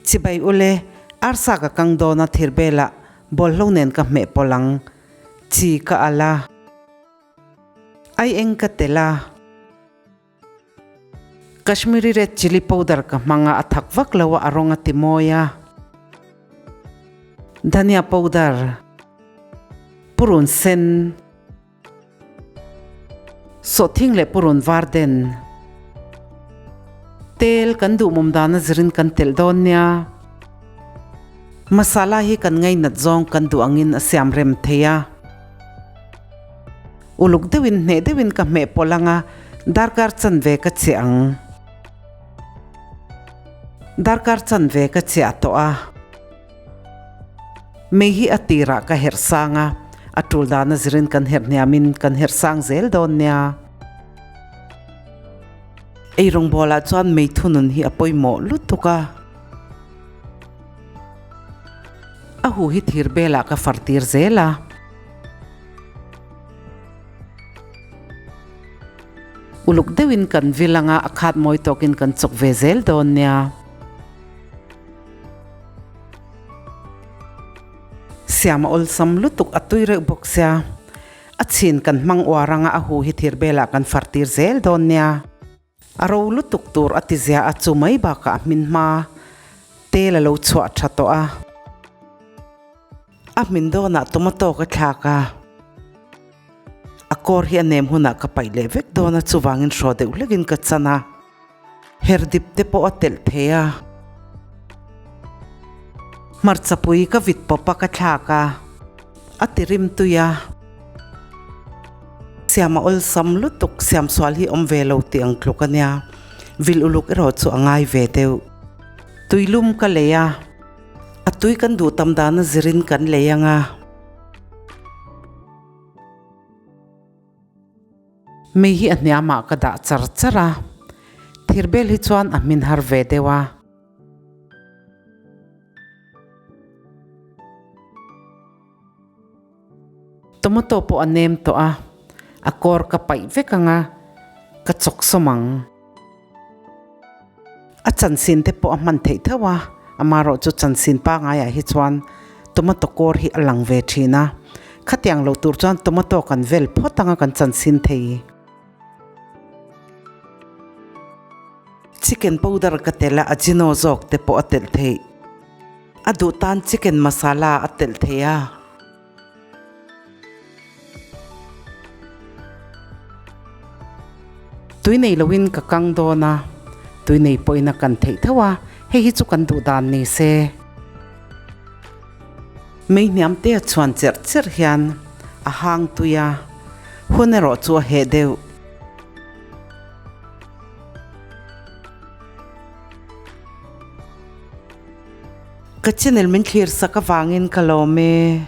Chibai ule, arsa ka kang dawn a thir belah bawlhlo nen ka hmeh pawlh ang. Chi ka al a. Ai eng ka tel a. Kashmiri red chilli powder ka hmang a, a thak vak lo a, a rawng a ti mawi a. Dhania powder, purun sen, sawhthing leh purun var den. Tel kan duhmawm dan a zirin kan telh dawn nia. Masala hi kan ngainat zawng kan duh angin a siam rem thei a. Uluk deuhin hneh deuhin ka hmeh pawlh ang a, darkar chanve ka chiah ang. Darkar chanve ka chiah tawh a. Mei hi a tirah ka herh sang a, a tul dana zirin kan herh hniamin kan herh sang zel dawn nia. Eirawngbawl ah chuan mei thunun hi a pawimawh lutuk a. A hu hi thir belah ka far tir zel a. Uluk deuhin kan vil anga a khat mawi tawkin kan chawk ve zel dawn nia. Siam a awlsam lutuk a tui reuh bawk sia. A chhin kan hmang uar anga a hu hi thir belah kan far tir zel dawn nia. A ro lutuk tur a ti zia a chu mai bakah a hmin hma tel a lo chhuah tha tawh a. A hmin dawnah tomato ka thlak a, a kawr hi a nem hunah ka paih leh vek dawn a chuvangin hraw deuh hlekin ka chan a, her dip te pawh a telh thei a. Hmarcha pui ka vit pawp a ka thlak a, a ti rim tui a. Siam a awlsam lutuk, siam sual hi awm ve lo tih ang tluk a nia. Vil uluk erawh chu a ngai ve deuh. Tuilum ka lei a, a tui kan duh tam dana zirin kan lei ang a. Mei hi a hniamah ka dah char char a, thirbel hi chuan a hmin har ve deuh a. Tomato pawh a nem tawh a, a kawr ka paih vek ang a, ka chawk sawm ang. A chansin te pawh a hman theih tho a, amaherawh chu chansin pangaiah hi chuan tomato kawr hi a lang ve thin a, khatiang lo tur chuan tomato kan vel phawt ang a kan chansin thei. Chicken powder ka telh a, ajino zawk te pawh a telh theih. A duh tan chicken masala a telh thei a. Tui nei loin ka kang dawn a, tui nei pawhin a kan theih tho a, hei hi chu kan duh dan ni se. Mei hniam te a chhuan cherh cherh hian a hang tui a, hun erawh chu a heh deuh. Ka channel min thlir sak avangin ka lawm e.